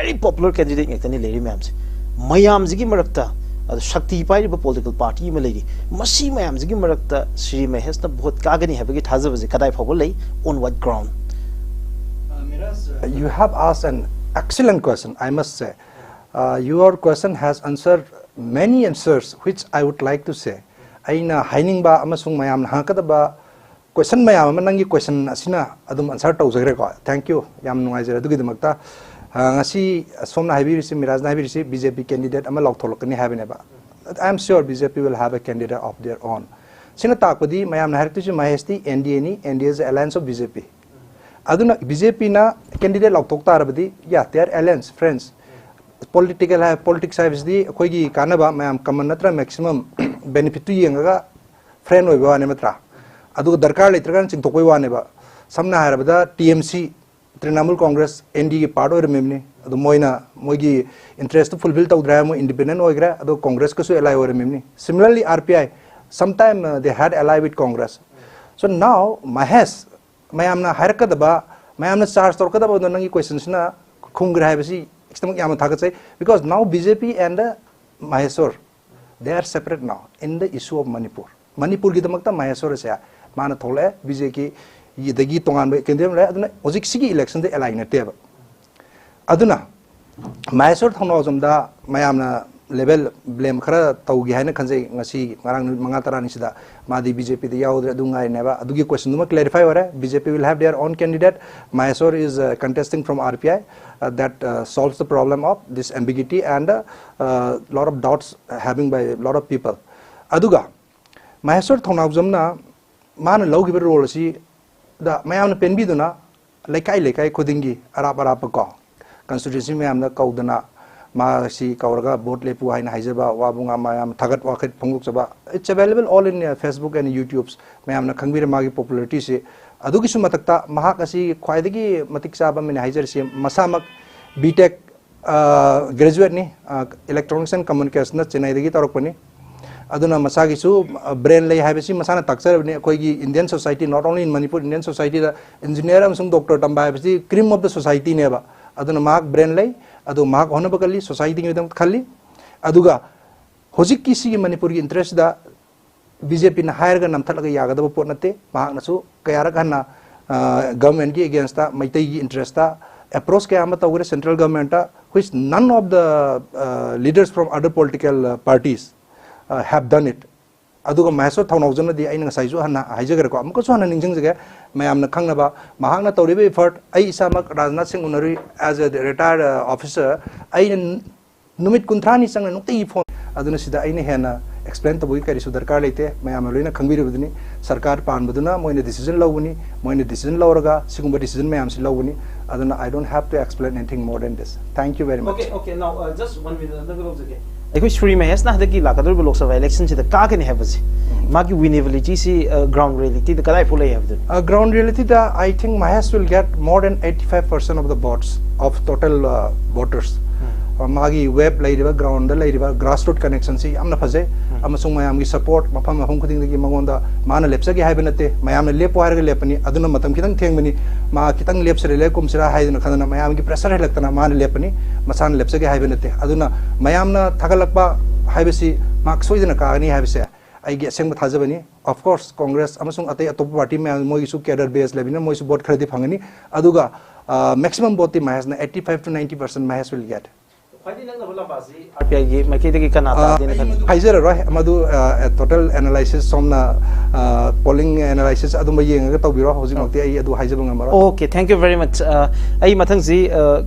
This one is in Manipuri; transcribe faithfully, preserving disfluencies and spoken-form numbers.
very popular candidate ꯉꯥꯛꯇꯅꯤ ꯂꯩꯔꯤ ꯃꯌꯥꯝꯁꯦ꯫ ꯃꯌꯥꯝꯁꯤꯒꯤ ꯃꯔꯛꯇ ꯑꯗꯣ ꯁꯛꯇꯤ ꯄꯥꯏꯔꯤꯕ political party ꯑꯃ ꯂꯩꯔꯤ꯫ ꯃꯁꯤ ꯃꯌꯥꯝꯁꯤꯒꯤ ꯃꯔꯛꯇ ꯁ꯭ꯔꯤ ꯃꯍꯦꯁꯅ vote ꯀꯥꯒꯅꯤ ꯍꯥꯏꯕꯒꯤ ꯊꯥꯖꯕꯁꯦ ꯀꯗꯥꯏ ꯐꯥꯎꯕ ꯂꯩ? On what ground? You have asked an excellent question, I must say. Uh, your question has answered many answers which I would like to say. ꯑꯩꯅ ꯍꯥꯏꯅꯤꯡꯕ ꯑꯃꯁꯨꯡ ꯃꯌꯥꯝꯅ ꯍꯪꯉꯛꯀꯗꯕ question ꯃꯌꯥꯝ ꯑꯃ ꯅꯪꯒꯤ question ꯑꯁꯤꯅ ꯑꯗꯨꯝ answer ꯇꯧꯖꯈ꯭ꯔꯦꯀꯣ꯫ Thank you, ꯌꯥꯝ ꯅꯨꯡꯉꯥꯏꯖꯔꯦ ꯑꯗꯨꯒꯤꯗꯃꯛꯇ꯫ ꯑ, ꯉꯁꯤ ꯁꯣꯝꯅ ꯍꯥꯏꯕꯤꯔꯤꯁꯤ, ꯃꯤꯔꯥꯖꯅ ꯍꯥꯏꯕꯤꯔꯤꯁꯤ B J P candidate ꯑꯃ ꯂꯥꯎꯊꯣꯛꯂꯛꯀꯅꯤ ꯍꯥꯏꯕꯅꯦꯕ꯫ I am sure B J P will have a candidate of their own. ꯁꯤꯅ ꯇꯥꯛꯄꯗꯤ ꯃꯌꯥꯝꯅ ꯍꯥꯏꯔꯛꯇꯣꯏꯁꯤ ꯃꯍꯦꯁꯇꯤ N D A ꯅꯤ, N D A is alliance of B J P. ꯑꯗꯨꯅ B J P ꯅ candidate ꯂꯥꯎꯊꯣꯛ ꯇꯥꯔꯕꯗꯤ, yeah, they are alliance, friends. Political high, politics ꯍꯥꯏꯕꯁꯤꯗꯤ ꯑꯩꯈꯣꯏꯒꯤ ꯀꯥꯟꯅꯕ ꯃꯌꯥꯝ common ꯅꯠꯇ꯭ꯔ maximum benefit ꯇꯨ ꯌꯦꯡꯉꯒ friend ꯑꯣꯏꯕ ꯋꯥꯅꯦ, ꯅꯠꯇ꯭ꯔꯥ? ꯑꯗꯨꯒ ꯗꯔꯀꯥꯔ ꯂꯩꯇ꯭ꯔꯒꯅ ꯆꯤꯡꯊꯣꯛꯄꯩ ꯋꯥꯅꯦꯕ꯫ ꯁꯝꯅ ꯍꯥꯏꯔꯕꯗ T M C, Trinamool Congress, N D A ꯒꯤ part ꯑꯣꯏꯔꯝꯃꯤꯕꯅꯤ꯫ ꯑꯗꯨ ꯃꯣꯏꯅ ꯃꯣꯏꯒꯤ interest ꯇꯨ fulfill ꯇꯧꯗ꯭ꯔꯦ ꯍꯥꯏꯔ ꯃꯣꯏ independent ꯑꯣꯏꯈ꯭ꯔꯦ꯫ ꯑꯗꯣ Congress ꯀꯁꯨ ally ꯑꯣꯏꯔꯝꯃꯤꯕꯅꯤ꯫ Similarly R P I, sometime, uh, they had ally with Congress. So now Mahesh, ꯃꯌꯥꯝꯅ ꯍꯥꯏꯔꯛꯀꯗꯕ, ꯃꯌꯥꯝꯅ charge ꯇꯧꯔꯛꯀꯗꯕꯗꯣ ꯅꯪꯒꯤ question ꯁꯤꯅ ꯈꯨꯝꯈ꯭ꯔꯦ ꯍꯥꯏꯕꯁꯤ ꯈꯤꯇꯃꯛ ꯌꯥꯝꯅ ꯊꯥꯒꯠꯆꯩ꯫ Because now B J P and Maheshwar, they are separate now in the issue of Manipur. ꯃꯅꯤꯄꯨꯔꯒꯤꯗꯃꯛꯇ ꯃꯍꯦꯁ꯭ꯋꯔꯁꯦ ꯃꯥꯅ ꯊꯣꯛꯂꯛꯑꯦ, B J P ꯗꯒꯤ ꯇꯣꯉꯥꯟꯕ candidate ꯑꯃ ꯂꯩ꯫ ꯑꯗꯨꯅ ꯍꯧꯖꯤꯛ ꯁꯤꯒꯤ election ꯗ ally ꯅꯠꯇꯦꯕ꯫ ꯑꯗꯨꯅ ꯃꯍꯦꯁ꯭ꯋꯔ ꯊꯧꯅꯥꯎꯖꯝꯗ ꯃꯌꯥꯝꯅ level blame ꯈꯔ ꯇꯧꯒꯦ ꯍꯥꯏꯅ ꯈꯟꯖꯩ꯫ ꯉꯁꯤ ꯉꯔꯥꯡ ꯅꯨꯃꯤꯠ ꯃꯉꯥ ꯇꯔꯥꯅꯤꯁꯤꯗ ꯃꯥꯗꯤ B J P ꯗ ꯌꯥꯎꯗ꯭ꯔꯦ, ꯑꯗꯨ ꯉꯥꯏꯔꯤꯅꯦꯕ꯫ ꯑꯗꯨꯒꯤ question ꯗꯨꯃ clarify ꯑꯣꯏꯔꯦ꯫ B J P will have their own candidate. Maheshwar is, uh, contesting from R P I. Uh, that, uh, solves the problem of this ambiguity and, uh, uh, lot of doubts having by lot of people. ꯑꯗꯨꯒ ꯃꯍꯦꯁ꯭ꯋꯔ ꯊꯧꯅꯥꯎꯖꯝꯅ ꯃꯥꯅ ꯂꯧꯈꯤꯕ role ꯑꯁꯤ ꯗ ꯃꯌꯥꯝꯅ ꯄꯦꯟꯕꯤꯗꯨꯅ ꯂꯩꯀꯥꯏ ꯂꯩꯀꯥꯏ ꯈꯨꯗꯤꯡꯒꯤ ꯑꯔꯥꯞ ꯑꯔꯥꯞꯄ ꯀꯣ constituency ꯃꯌꯥꯝꯗ ꯀꯧꯗꯅ ꯃꯥꯁꯤ ꯀꯧꯔꯒ vote ꯂꯦꯞꯄꯨ ꯍꯥꯏꯅ ꯍꯥꯏꯖꯕ ꯋꯥꯕꯨ ꯉꯥ ꯃꯌꯥꯝ ꯊꯥꯒꯠ ꯋꯥꯀꯠ ꯐꯣꯡꯗꯣꯛꯆꯕ, it's available all in, uh, Facebook and YouTubeꯁ꯫ ꯃꯌꯥꯝꯅ ꯈꯪꯕꯤꯔꯦ ꯃꯥꯒꯤ popularity ꯁꯤ꯫ ꯑꯗꯨꯒꯤꯁꯨ ꯃꯊꯛꯇ ꯃꯍꯥꯛ ꯑꯁꯤ ꯈ꯭ꯋꯥꯏꯗꯒꯤ ꯃꯇꯤꯛ ꯆꯥꯕ ꯑꯃꯅꯤ ꯍꯥꯏꯖꯔꯤꯁꯤ꯫ ꯃꯁꯥꯃꯛ B Tech, ꯑ, graduate ꯅꯤ, ꯑ, Electronics and Communicationꯅ ꯆꯦꯟꯅꯥꯏꯗꯒꯤ ꯇꯧꯔꯛꯄꯅꯤ꯫ ꯑꯗꯨꯅ ꯃꯁꯥꯒꯤꯁꯨ, ꯑ, brain ꯂꯩ ꯍꯥꯏꯕꯁꯤ ꯃꯁꯥꯅ ꯇꯥꯛꯆꯔꯕꯅꯤ꯫ ꯑꯩꯈꯣꯏꯒꯤ Indian society, not only in Manipur, Indian societyꯗ engineer ꯑꯃꯁꯨꯡ doctor ꯇꯝꯕ ꯍꯥꯏꯕꯁꯤ cream of the societyꯅꯦꯕ꯫ ꯑꯗꯨꯅ ꯃꯍꯥꯛ brain ꯂꯩ꯫ ꯑꯗꯨ ꯃꯍꯥꯛ ꯍꯣꯠꯅꯕ ꯀꯜꯂꯤ, ꯁꯣꯁꯥꯏꯇꯤꯒꯤꯗꯃꯛ ꯈꯜꯂꯤ꯫ ꯑꯗꯨꯒ ꯍꯧꯖꯤꯛꯀꯤ ꯁꯤꯒꯤ ꯃꯅꯤꯄꯨꯔꯒꯤ ꯏꯟꯇꯔꯦꯁꯁꯤꯗ ꯕꯤ ꯖꯦ ꯄꯤꯅ ꯍꯥꯏꯔꯒ ꯅꯝꯊꯠꯂꯒ ꯌꯥꯒꯗꯕ ꯄꯣꯠ ꯅꯠꯇꯦ꯫ ꯃꯍꯥꯛꯅꯁꯨ ꯀꯌꯥꯔꯛ ꯍꯟꯅ ꯒꯚꯔꯟꯃꯦꯟꯠꯀꯤ ꯑꯦꯒꯦꯟꯁꯇ, ꯃꯩꯇꯩꯒꯤ ꯏꯟꯇꯔꯦꯁꯇ ꯑꯦꯄ꯭ꯔꯣꯆ ꯀꯌꯥ ꯑꯃ ꯇꯧꯈ꯭ꯔꯦ central ꯒꯚꯔꯟꯃꯦꯟꯠꯇ, which none of the leaders from other political parties have done it. ꯑꯗꯨꯒ ꯃꯍꯦꯁꯣꯔ ꯊꯧꯅꯥꯎꯖꯝꯅꯗꯤ ꯑꯩꯅ ꯉꯁꯥꯏꯁꯨ ꯍꯟꯅ ꯍꯥꯏꯖꯈ꯭ꯔꯦꯀꯣ, ꯑꯃꯨꯛꯀꯁꯨ ꯍꯟꯅ ꯅꯤꯡꯁꯤꯡꯖꯒꯦ ꯃꯌꯥꯝꯅ ꯈꯪꯅꯕ, ꯃꯍꯥꯛꯅ ꯇꯧꯔꯤꯕ effort, ꯑꯩ ꯏꯁꯥꯃꯛ ꯔꯥꯖꯅꯥꯊ ꯁꯤꯡ ꯎꯅꯔꯨꯏ, as a retired officer꯫ ꯑꯩꯅ ꯅꯨꯃꯤꯠ ꯀꯨꯟꯊ꯭ꯔꯥꯅꯤ ꯆꯪꯅ ꯅꯨꯡꯇꯤꯒꯤ ꯐꯣꯟ꯫ ꯑꯗꯨꯅ ꯁꯤꯗ ꯑꯩꯅ ꯍꯦꯟꯅ ꯑꯦꯛꯁꯄ꯭ꯂꯦꯟ ꯇꯧꯕꯒꯤ ꯀꯔꯤꯁꯨ ꯗꯔꯀꯥꯔ ꯂꯩꯇꯦ, ꯃꯌꯥꯝꯅ ꯂꯣꯏꯅ ꯈꯪꯕꯤꯔꯤꯕꯗꯨꯅꯤ꯫ ꯁꯔꯀꯥꯔ ꯄꯥꯟꯕꯗꯨꯅ ꯃꯣꯏꯅ ꯗꯤꯁꯤꯖꯟ ꯂꯧꯕꯅꯤ, ꯃꯣꯏꯅ ꯗꯤꯁꯤꯖꯟ ꯂꯧꯔꯒ ꯁꯤꯒꯨꯝꯕ ꯗꯤꯁꯤꯖꯟ ꯃꯌꯥꯝꯁꯤ ꯂꯧꯕꯅꯤ꯫ ꯑꯗꯨꯅ I don't have to explain anything more than this. Thank you very much. Okay, okay, now, uh, just one minute, ꯑꯗꯨꯒ ꯂꯧꯖꯒꯦ꯫ ꯑꯩꯈꯣꯏ ꯁꯨꯔꯤ ꯃꯍꯦꯁꯅ ꯍꯟꯗꯛꯀꯤ ꯂꯥꯛꯀꯗꯧꯔꯤꯕ ꯂꯣꯛ ꯁꯚꯥ ꯏꯂꯦꯛꯁꯟꯁꯤꯗ ꯀꯥꯒꯅꯤ ꯍꯥꯏꯕꯁꯤ, ꯃꯥꯒꯤ ꯋꯤꯅꯦꯕꯤꯂꯤꯇꯤꯁꯤ ꯒ꯭ꯔꯥꯎꯟ ꯔꯤꯌꯦꯂꯤꯇꯤꯗ ꯀꯗꯥꯏ ꯐꯥꯎ ꯂꯩ ꯍꯥꯏꯕꯗꯨꯅꯤ? Uh, ground reality the, I think Mahesh will get more than eighty five percent of the votes of total, uh, voters. ꯎꯝ꯫ ꯑ, ꯃꯥꯒꯤ ꯋꯦꯕ ꯂꯩꯔꯤꯕ, ꯒ꯭ꯔꯥꯎꯟꯗ ꯂꯩꯔꯤꯕ ꯒ꯭ꯔꯥꯁꯔꯨꯠ ꯀꯅꯦꯛꯁꯟꯁꯤ ꯌꯥꯝꯅ ꯐꯖꯩ, ꯎꯝ꯫ ꯑꯃꯁꯨꯡ ꯃꯌꯥꯝꯒꯤ ꯁꯄꯣꯔꯠ ꯃꯐꯝ ꯃꯐꯝ ꯈꯨꯗꯤꯡꯗꯒꯤ ꯃꯉꯣꯟꯗ, ꯃꯥꯅ ꯂꯦꯞꯆꯒꯦ ꯍꯥꯏꯕ ꯅꯠꯇꯦ, ꯃꯌꯥꯝꯅ ꯂꯦꯞꯄꯣ ꯍꯥꯏꯔꯒ ꯂꯦꯞꯄꯅꯤ꯫ ꯑꯗꯨꯅ ꯃꯇꯝ ꯈꯤꯇꯪ ꯊꯦꯡꯕꯅꯤ, ꯃꯥ ꯈꯤꯇꯪ ꯂꯦꯞꯁꯤꯔ ꯂꯦꯞꯀꯨꯝꯁꯤꯔ ꯍꯥꯏꯗꯅ ꯈꯟꯗꯅ ꯃꯌꯥꯝꯒꯤ ꯄ꯭ꯔꯦꯁꯔ ꯍꯦꯜꯂꯛꯇꯅ ꯃꯥꯅ ꯂꯦꯞꯄꯅꯤ, ꯃꯁꯥꯅ ꯂꯦꯞꯆꯒꯦ ꯍꯥꯏꯕ ꯅꯠꯇꯦ꯫ ꯑꯗꯨꯅ ꯃꯌꯥꯝꯅ ꯊꯥꯒꯠꯂꯛꯄ ꯍꯥꯏꯕꯁꯤ ꯃꯍꯥꯛ ꯁꯣꯏꯗꯅ ꯀꯥꯒꯅꯤ ꯍꯥꯏꯕꯁꯦ ꯑꯩꯒꯤ ꯑꯁꯦꯡꯕ ꯊꯥꯖꯕꯅꯤ꯫ Of course, ꯀꯣꯡꯒ꯭ꯔꯦꯁ ꯑꯃꯁꯨꯡ ꯑꯇꯩ ꯑꯇꯣꯞꯄ ꯄꯥꯔꯇꯤ ꯃꯌꯥꯝ ꯃꯣꯏꯒꯤꯁꯨ ꯀꯦꯗꯔ ꯕꯦꯁ ꯂꯩꯕꯅꯤꯅ ꯃꯣꯏꯁꯨ ꯚꯣꯠ ꯈꯔꯗꯤ ꯐꯪꯒꯅꯤ꯫ ꯑꯗꯨꯒ, ꯑ, maximum ꯚꯣꯠꯇꯤ ꯃꯍꯦꯁꯅ, eighty five to ninety percent Mahesh will get. ꯈ꯭ꯋꯥꯏꯗꯒꯤ ꯅꯛꯅꯕ ꯂꯝꯕꯥꯁꯤ ꯑꯥꯔ ꯄꯤ ꯑꯥꯏꯒꯤ ꯃꯥꯏꯀꯩꯗꯒꯤ ꯀꯅꯥ ꯑ, ꯇꯥꯒꯦꯅ ꯑꯩ ꯈꯜꯂꯤ? ꯃꯗꯨ ꯍꯥꯏꯖꯔꯔꯣꯏ, ꯃꯗꯨ, ꯑ, ꯇꯣꯇꯦꯜ ꯑꯦꯅꯥꯂꯥꯏꯁꯤꯁ ꯁꯣꯝꯅ, ꯑ, ꯄꯣꯂꯤꯡ ꯑꯦꯅꯥꯂꯥꯏꯁꯤꯁ ꯑꯗꯨꯝꯕ ꯌꯦꯡꯉꯒ ꯇꯧꯕꯤꯔꯣ꯫ ꯍꯧꯖꯤꯛꯃꯛꯇꯤ ꯑꯩ ꯑꯗꯨ ꯍꯥꯏꯖꯕ ꯉꯝꯃꯔꯣꯏ꯫ Okay, thank you very much. ꯑ, ꯑꯩ ꯃꯊꯪꯁꯤ, ꯑ,